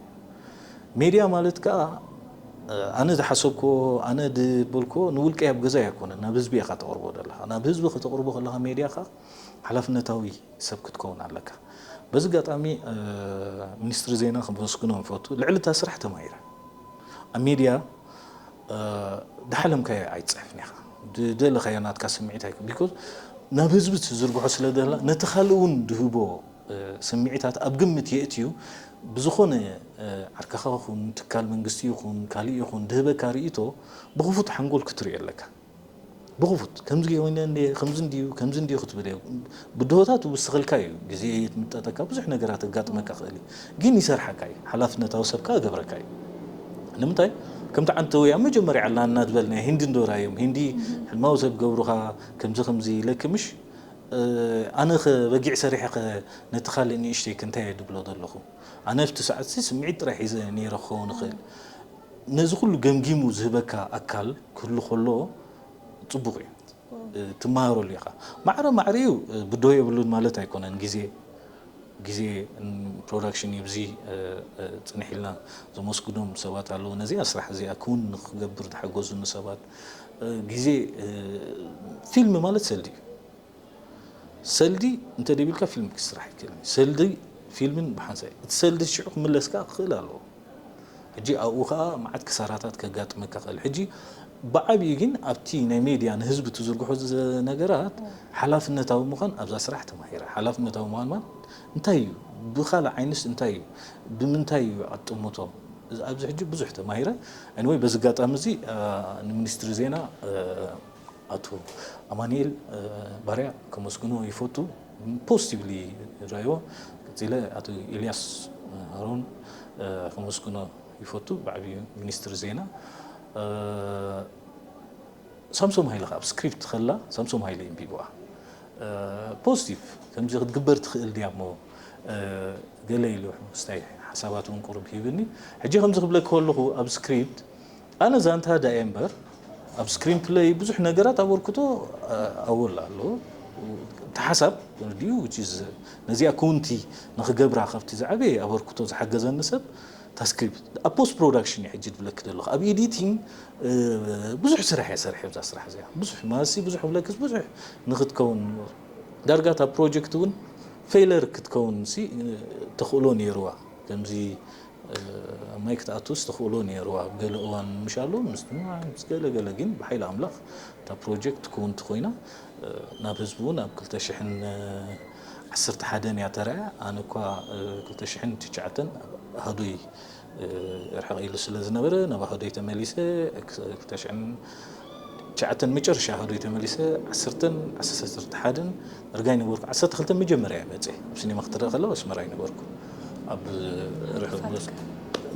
ሜድያ ማለት ከዓ፣ እ፣ ኣነ ዝሓሰብኮ፣ ኣነ ዝበልኮ ንውልቀይ ኣብ ገዛይ ኣይኮነን፣ ናብ ህዝቢ ኢኻ ተቕርቦ ዘለኻ። ናብ ህዝቢ ከተቕርቦ ከለኻ ሜድያ ከዓ ሓላፍነታዊ ሰብ ክትከውን ኣለካ። በዚ ኣጋጣሚ፣ እ፣ ሚኒስትሪ ዜና ከመስግኖ ንፈቱ። ልዕሊ እታ ስራሕ ተማሂረ። ኣብ ሜድያ፣ እ፣ ድሓለምካዮ ኣይትጽሕፍን ኢኻ። ዝደለኻዮ ናትካ ስምዒት ኣይኮ-፣ ቢኮዝ ናብ ህዝቢ ትዝርግሖ ስለ ደላ፣ ነቲ ካልእ እውን ድህቦ፣ እ፣ ስምዒታት ኣብ ግምት የእትዩ። ብዝኾነ፣ እ፣ ዓርክኻ ይኹን፣ ትካል መንግስቲ ይኹን፣ ካልእ ይኹን፣ ድህበካ ርእይቶ ብኽፉት ሓንጎል ክትሪኦ ኣለካ። ብኽፉት፣ ከምዚ ኮይነ እንድየ፣ ከምዚ እንድዩ፣ ከምዚ እንድዩ ክትብል እየ። ብድሆታት ይውስኸልካ እዩ፣ ግዜ የትምጠጠካ፣ ብዙሕ ነገራት ከጋጥመካ ክእል እዩ። ግን ይሰርሓካ እዩ፣ ሓላፍነታዊ ሰብ ከኣ ይገብረካ እዩ። ንምንታይ? ከምቲ ዓንተወይ ኣብ መጀመርያ ዕላና ዝበልናዮ፣ ሂንዲ እንዶ ራዮም፣ ሂንዲ ሕልማዊ ሰብ ገብሩኻ፣ ከምዚ ከምዚ ኢለኪ ምሽ፣ እ፣ ኣነ ኸ በጊዕ ሰሪሐ ኸ ነቲ ካልእ ንእሽተይ ከ እንታይ እየ ድብሎ ዘለኹ? ኣነ ኣብቲ ሰዓትሲ ስምዒት ጥራይ ሒዘ ነይረ ክኸውን እኽእል። ነዚ ኩሉ ገምጊሙ ዝህበካ ኣካል ክህሉ ከሎ ጽቡቕ እዩ። እ፣ ትመሃረሉ ኢኻ። ማዕረ ማዕረ እዩ፣ እ፣ ብድሆ የብሉን ማለት ኣይኮነን። ግዜ፣ ግዜ፣ ን-፣ ፕሮዳክሽን እዩ። ብዚ፣ እ፣ እ፣ ጽንሕ ኢልና ዘመስግኖም ሰባት ኣለዉ። ነዚኣ ስራሕ እዚኣ ክውን ንክገብር ዝሓገዙኒ ሰባት። እ፣ ግዜ፣ እ፣ ፊልም ማለት ሰልዲ እዩ። ሰልዲ እንተ ደይብልካ ፊልም ክስራሕ ኣይክእልን እዩ። ሰልዲ ፊልምን ብሓንሳእ እዩ። እቲ ሰልዲ ሽዑ ክምለስ ከኣ ክኽእል ኣለዎ። ሕጂ ኣብኡ ከኣ መዓት ክሳራታት ከጋጥመካ ክእል። ሕጂ ብዓብዩ ግን ኣብቲ ናይ ሜድያ ንህዝቢ ትዝርግሖ ዘ-፣ ነገራት ሓላፍነታዊ ምዃን ኣብዛ ስራሕ ተማሂረ። ሓላፍነታዊ ምዃን ማለት እንታይ እዩ? ብኻልእ ዓይንስ እንታይ እዩ? ብምንታይ እዩ ኣጥምቶ? እዚ፣ ኣብዚ ሕጂ ብዙሕ ተማሂረ። Anyway፣ በዚ ኣጋጣሚ እዚ፣ እ፣ ንሚኒስትሪ ዜና፣ እ፣ ኣቶ ኣማኑኤል፣ እ፣ ባርያ ከመስግኖ ይፈቱ። ፖዚቲቭሊ ይረኣይዎ። ቀጺለ ኣቶ ኢልያስ ሃሩን፣ እ፣ ከመስግኖ ይፈቱ፣ ብዓብዩ ሚኒስትሪ ዜና። እ፣ ሳምሶም ሃይለ ከኣ ኣብ ስክሪፕት ከላ ሳምሶም ሃይለ የንቢብዋ። እ፣ ፖዚቲቭ፣ ከምዚ ክትግበር ትኽእል ድያ እሞ፣ እ፣ ገለ ኢሉ ምስታይ ሓሳባት እውን ቁሩብ ሂብኒ። ሕጂ ከምዚ ክብለኪ ከለኹ ኣብ ስክሪፕት ኣነ ዛንታ ዳየ እምበር ኣብ ስክሪን ፕለይ ብዙሕ ነገራት ኣበርክቶ፣ እ፣ ኣወል ኣሎ። እቲ ሓሳብ ድዩ፣ which is ነዚኣ ክውንቲ ንኽገብራ ካብቲ ዝዓበየ ኣበርክቶ ዝሓገዘኒ ሰብ እታ ስክሪፕት። ኣብ ፖስት ፕሮዳክሽን እየ ሕጂ ዝብለኪ ዘለኹ። ኣብ ኤዲቲንግ፣ እ፣ ብዙሕ ስራሕ እየ ሰሪሐ ኣብዛ ስራሕ እዚኣ። ብዙሕ ማለትሲ ብዙሕ ክብለክስ ብዙሕ ንክትከውን ዳርጋ እታ ፕሮጀክት እውን ፌለር ክትከውን ሲ ተኽእሎ ነይርዋ። ከምዚ፣ እ፣ ኣብ ማይ ክትኣቱስ ተኽእሎ ነይርዋ። ኣብ ገለ እዋን ምሽ ኣሎ፣ ምስ፣ ምስ ገለ ገለ ግን ብሓይሊ ኣምላኽ እታ ፕሮጀክት ክውንቲ ኮይና፣ እ፣ ናብ ህዝቢ እውን ኣብ ክልተ ሽሕን ዓሰርተ ሓደን እያ ተራእያ። ኣነ እኳ ክልተ ሽሕን ትሽዓተን ኣህዱይ ርሕቕ ኢሉ ስለ ዝነበረ ናብ ኣህዱይ ተመሊሰ። ክልተ ሽሕን ትሽዓተን መጨረሻ ኣህዱይ ተመሊሰ። ዓሰርተን ዓሰርተ ሓደን እርጋይ ነበርኩ። ዓሰርተ ክልተ መጀመርያ እየ መፅእ ኣብ ሲኔማ ክትረእ ከለዋ ኣስመራ ይነበርኩ። ኣብ ርሕቕ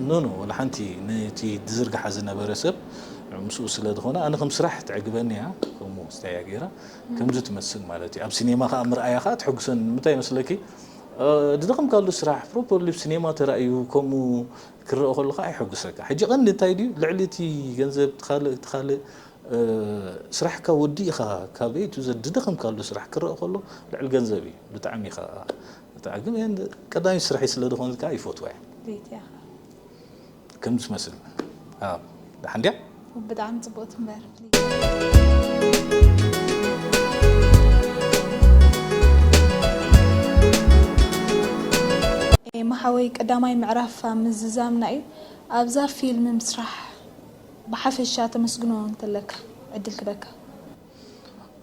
ኖ ኖ ወላ ሓንቲ ነቲ ዝዝርግሓ ዝነበረ ሰብ ምስኡ ስለ ዝኾነ ኣነ ከም ስራሕ ትዕግበኒ እያ። ከምኡ ስታያ ገይራ ከምዚ ትመስል ማለት እዩ። ኣብ ሲኔማ ከኣ ምርኣያ ከኣ ትሕጉሰኒ። ንምንታይ ይመስለኪ? ድደኸምካሉ ስራሕ ፕሮፐርሊ ኣብ ሲኔማ ተራእዩ ከምኡ ክረአ ከሎ ከኣ ይሕጉሰካ። ሕጂ ቀንዲ እንታይ ድዩ ልዕሊ እቲ ገንዘብ ትኻልእ ትኻልእ ስራሕካ ወዲእኻ ካበይ እቲ ድደኸምካሉ ስራሕ ክረአ ከሎ ልዕሊ ገንዘብ እዩ። ብጣዕሚ ኢኻ ትዓግብ። ቀዳሚ ስራሐይ ስለ ዝኾነት ከኣ ይፈትዋ እየ። ከም ዝመስል ደሓን ድያ? ብጣዕሚ ፅቡቅ ትንበር። መሓወይ ቀዳማይ ምዕራፍ ኣብ ምዝዛምና እዩ። ኣብዛ ፊልም ምስራሕ ብሓፈሻ ተመስግኖ እንተለካ ዕድል ክበካ።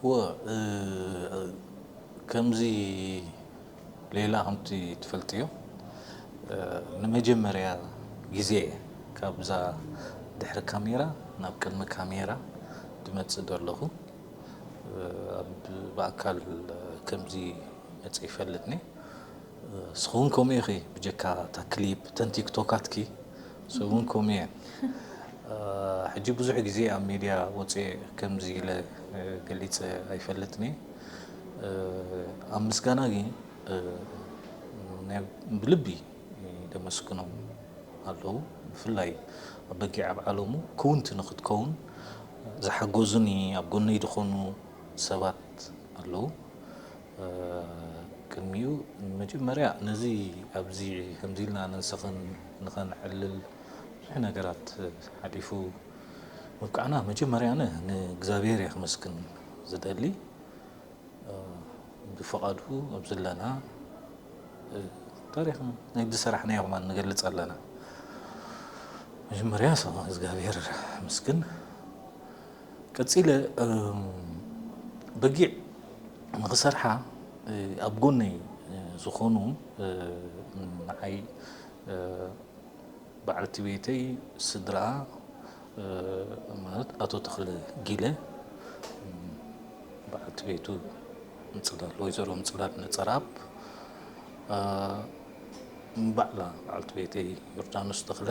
ወ ከምዚ ሌላ ከምቲ ትፈልጥዮ ንመጀመርያ ግዜ ካብዛ ድሕሪ ካሜራ ናብ ቅድሚ ካሜራ ድመፅእ ዘለኹ። ብኣካል ከምዚ መፅእ ይፈልጥኒ። ንስኺ እውን ከምኡ ኢኺ፣ ብጀካ እታ ክሊፕ፣ እተን ቲክቶካትኪ፣ ንስኺ እውን ከምኡ እየን። ሕጂ ብዙሕ ግዜ ኣብ ሚድያ ወፅየ ከምዚ ኢለ ገሊፀ ኣይፈልጥን እየ። ኣብ ምስጋና ግን ብልቢ ደመስግኖም ኣለዉ። ብፍላይ ኣብ በጊዕ ኣብ ዓለሙ ክውንቲ ንክትከውን ዝሓገዙኒ ኣብ ጎነይ ዝኾኑ ሰባት ኣለዉ። ቅድሚኡ መጀመርያ ነዚ ኣብዚ ከምዚ ኢልና ንስኽን ንኸነዕልል ብዙሕ ነገራት ሓሊፉ ምብቃዕና መጀመርያ ኣነ ንእግዚኣብሔር እየ ክመስግን ዝደሊ። ብፍቓዱ ኣብ ዘለና ታሪኽ ናይ ዝሰራሕናዮ ከማን ንገልፅ ኣለና። መጀመርያ እግዚኣብሔር ምስግን። ቀፂለ በጊዕ ንኽሰርሓ ኣብ ጎነይ ዝኾኑ ንዓይ በዓልቲ ቤተይ ስድራኣ ማለት ኣቶ ተኽለ ጊለ በዓልቲ ቤቱ ምፅላል ወይዘሮ ምፅላል ነፀርኣብ ባዕላ በዓልቲ ቤተይ ዮርዳኖስ ተኽለ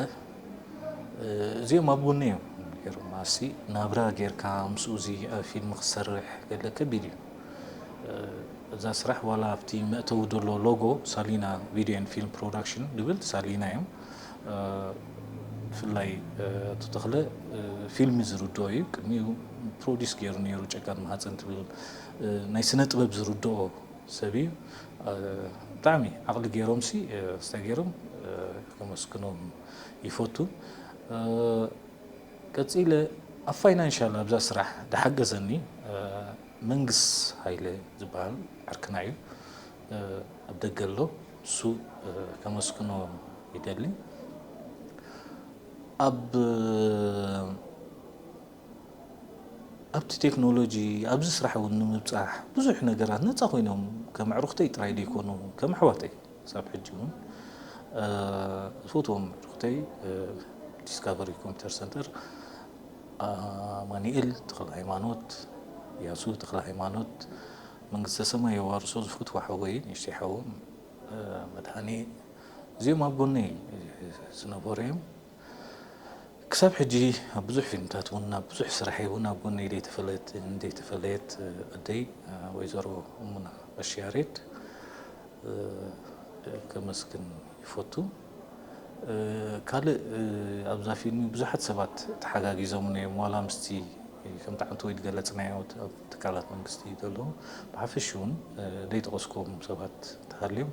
እዚኦም ኣብ ጎኒ እዮም ገይሮም ማሲ ናብራ ጌርካ ምስኡ እዚ ፊልም ክሰርሕ ገለ ከቢድ እዩ። እዛ ስራሕ ዋላ ኣብቲ መእተዊ ዘሎ ሎጎ ሳሊና ቪድዮ ኤንድ ፊልም ፕሮዳክሽን ዝብል ሳሊና እዮም። ብፍላይ ኣቶ ተኽለ ፊልሚ ዝርድኦ እዩ። ቅድሚኡ ፕሮዲስ ገይሩ ነይሩ ጨቃን ማህፀን ትብል ናይ ስነ ጥበብ ዝርድኦ ሰብ እዩ። ብጣዕሚ ዓቕሊ ገይሮም ሲ ስታይ ገይሮም ከመስግኖም ይፈቱ። ቀፂለ ኣብ ፋይናንሻል ኣብዛ ስራሕ ዝሓገዘኒ መንግስ ሃይለ ዝበሃል ዓርክና እዩ። ኣብ ደገ ኣሎ። እሱ ከመስግኖ ይደሊ። ኣብ ኣብቲ ቴክኖሎጂ ኣብዚ ስራሕ እውን ንምብፃሕ ብዙሕ ነገራት ነፃ ኮይኖም ከም ኣዕሩኽተይ ጥራይ ዘይኮኑ ከም ኣሕዋተይ ክሳብ ሕጂ እውን ዝፈትዎም ኣዕሩኽተይ ዲስካቨሪ ኮምፒተር ሰንተር ኣማኒኤል ተኽለ ሃይማኖት፣ ያሱ ተኽለ ሃይማኖት መንግስተ ሰማይ የዋርሶ ዝፈትዎ ሓወይ ንእሽተይ ሓዎም መድሃኔ እዚኦም ኣብ ጎነይ ዝነበሩ እዮም። ክሳብ ሕጂ ኣብ ብዙሕ ፊልምታት እውን ኣብ ብዙሕ ስራሕ እውን ኣብ ጎነይ ዘይተፈለየት ዘይተፈለየት ኣደይ ወይዘሮ ሙና ቀሺ ያሬድ ከመስግን ይፈቱ። ካልእ ኣብዛ ፊልሚ ብዙሓት ሰባት ተሓጋጊዞምኒ እዮም ዋላ ምስቲ ከምቲ ዓንተወይ ዝገለፅናዮ ኣብ ትካላት መንግስቲ ዘለዉ ብሓፈሽ እውን ዘይጠቐስኩም ሰባት ተሃልዮም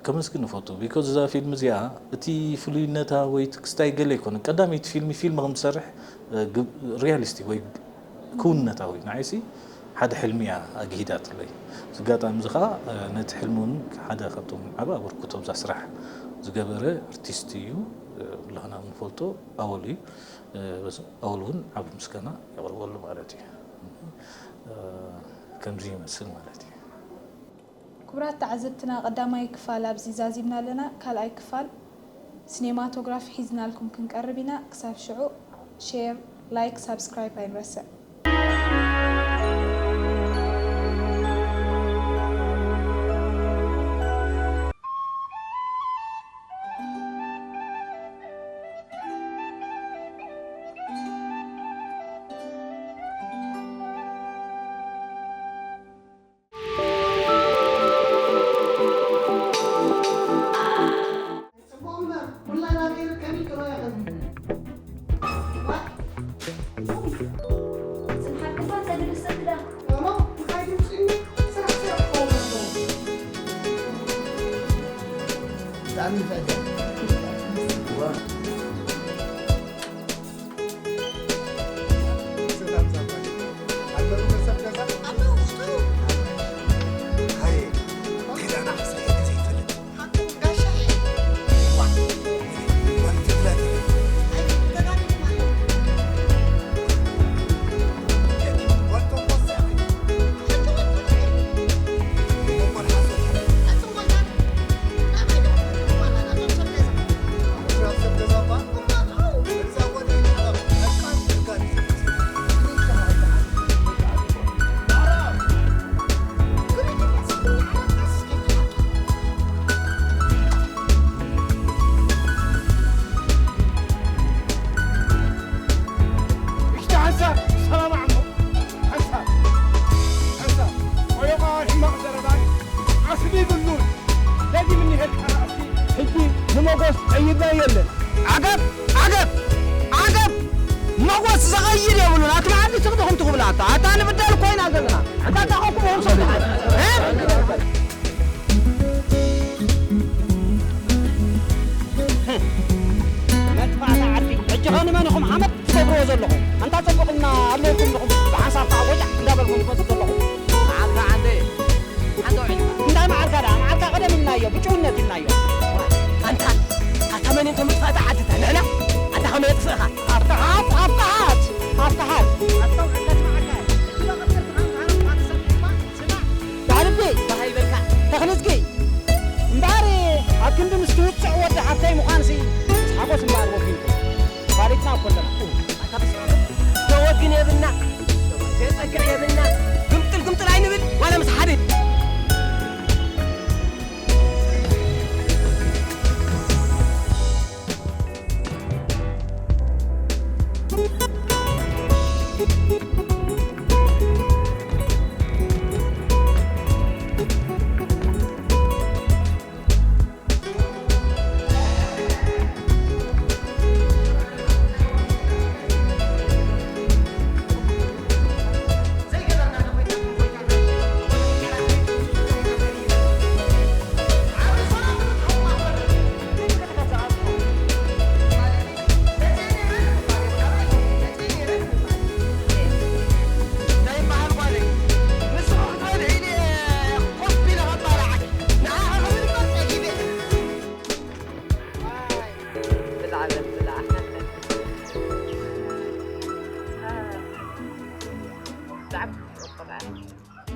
ከመስግን እፈቱ። ቢኮዝ እዛ ፊልም እዚኣ እቲ ፍሉይነታ ወይ እቲ ክስታይ ገለ ኣይኮነን። ቀዳመይቲ ፊልሚ ፊልም ከም ትሰርሕ ሪያሊስቲክ ወይ ክውንነታዊ ንዓይሲ ሓደ ሕልሚ እያ ኣግሂዳትለይ። እዚ ኣጋጣሚ እዚ ከዓ ነቲ ሕልሚ እውን ሓደ ካብቶም ዓብ ኣበርክቶ ኣብዛ ስራሕ ዝገበረ ኣርቲስት እዩ። ኩላህና ንፈልጦ ኣወል እዩ። ኣወል እውን ዓብ ምስጋና የቕርበሉ ማለት እዩ። ከምዚ ይመስል ማለት እዩ። ክቡራት ተዓዘብትና፣ ቀዳማይ ክፋል ኣብዚ ዛዚምና ኣለና። ካልኣይ ክፋል ሲኔማቶግራፊ ሒዝናልኩም ክንቀርብ ኢና። ክሳብ ሽዑ ሼር፣ ላይክ፣ ሳብስክራይብ ኣይንረስዕ። ሕጂ ንመጎስ ቀይርና የለን። ዓገብ! ዓገብ! ዓገብ! መጎስ ዝቐይር የብሉን። ኣቲ መዓዲ ስቕ ዲኹም ትኽብላ ኣታ? ኣታ ንብደል እኮ ኢና ዘለና። ኣታ ታኸኩም ሆም ሰው እ? መጥፋእታ ዓዲ። ሕጂ ኸ ንመን ኢኹም ሓመድ ትገብርዎ ዘለኹም? ኣንታ ጸቡቕና ኣለኩም ዲኹም? ብሓንሳብ ከዓ ወጫዕ እንዳበልኩም ትመጹ ዘለኹም። መዓልካ ዓንደ ሓንተ ውዒልካ። እንታይ መዓልካ ደኣ? መዓልካ ቀደም ኢልናዮ፣ ብጭውነት ኢልናዮ። ኣንታ፣ ኣታ መን እንተ መጥፋእታ ዓድታ ንሕና? ኣንታ ከመይ የጥፍእኻ? ኣፍትሓት፣ ኣፍትሓት፣ ኣፍትሓት። ኣስተውዕል፣ ከስምዓካ። ስለ ቅድስቲ ሃንሃን እኳ ንሰብ ድማ ስማዕ። ዳርቤ፣ ተባሂበልካ። ተኽልዝጊ። እምበኣር፣ ኣብ ክንዲ ምስ ትውጽዕ ወዲ ሓፍተይ ምዃንሲ፣ ምስ ሓጎስ እምበኣር ወጊንኩም። ፋሊጥና እኮ ኣለና። ኣታ በስመ ኣብ። ተወግን የብልና፣ ተጸግዕ የብልና። ግምጥል ግምጥል ኣይንብል፣ ዋላ ምስ ሓደ።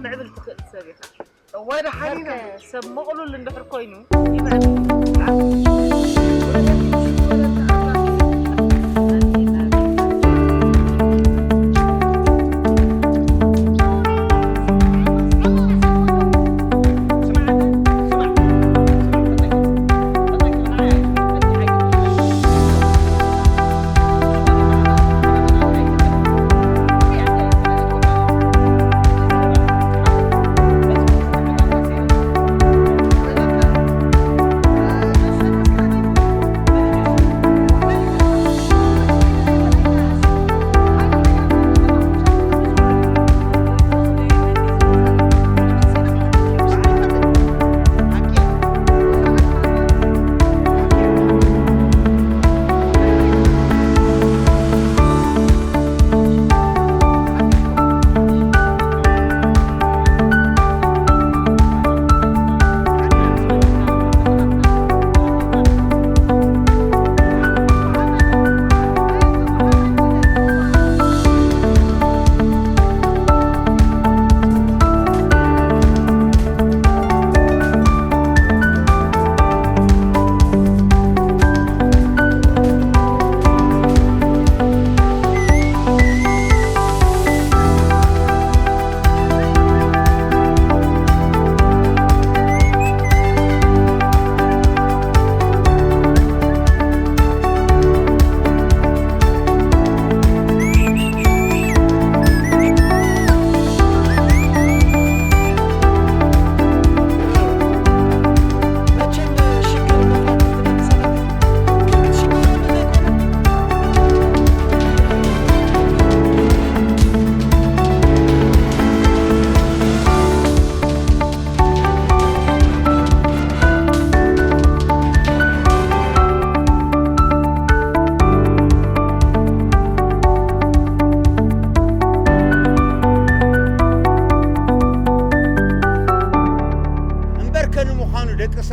ምዕብል ትኽእል ሰብ ኢኻ። እዋይ፣ ደሓን ኢና። ሰብ መቕሉል እንድሕር ኮይኑ ይምዕብል።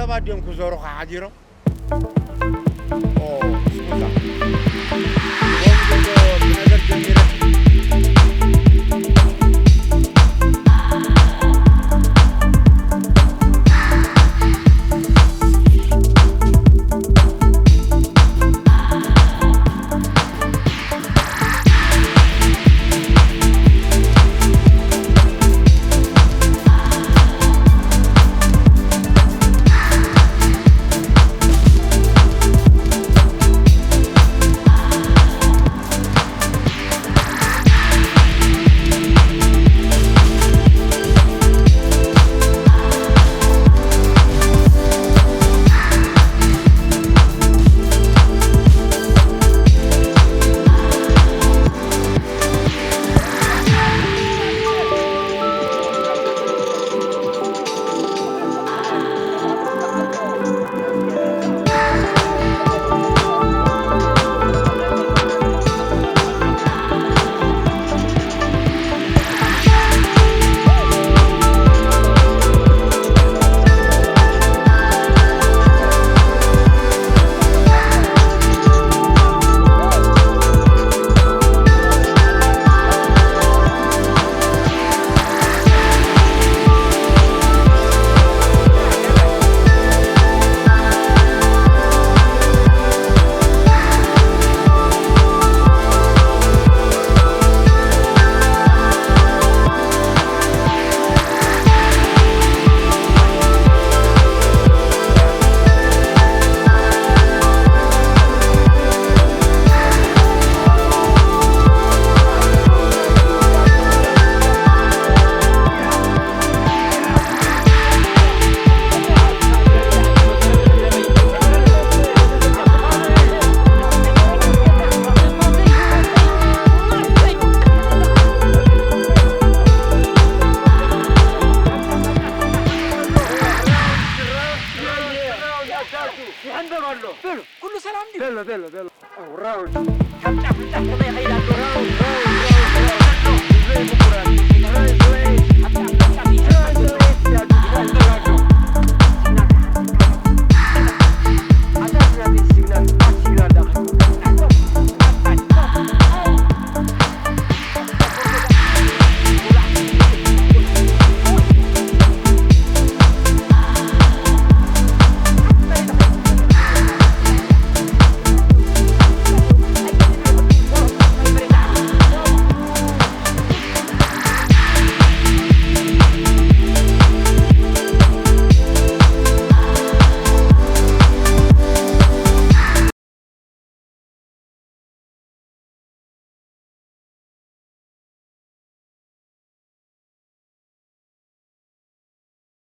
ሰባት ድዮም ክዞሩኻ ሓዲሮም? ኦ፣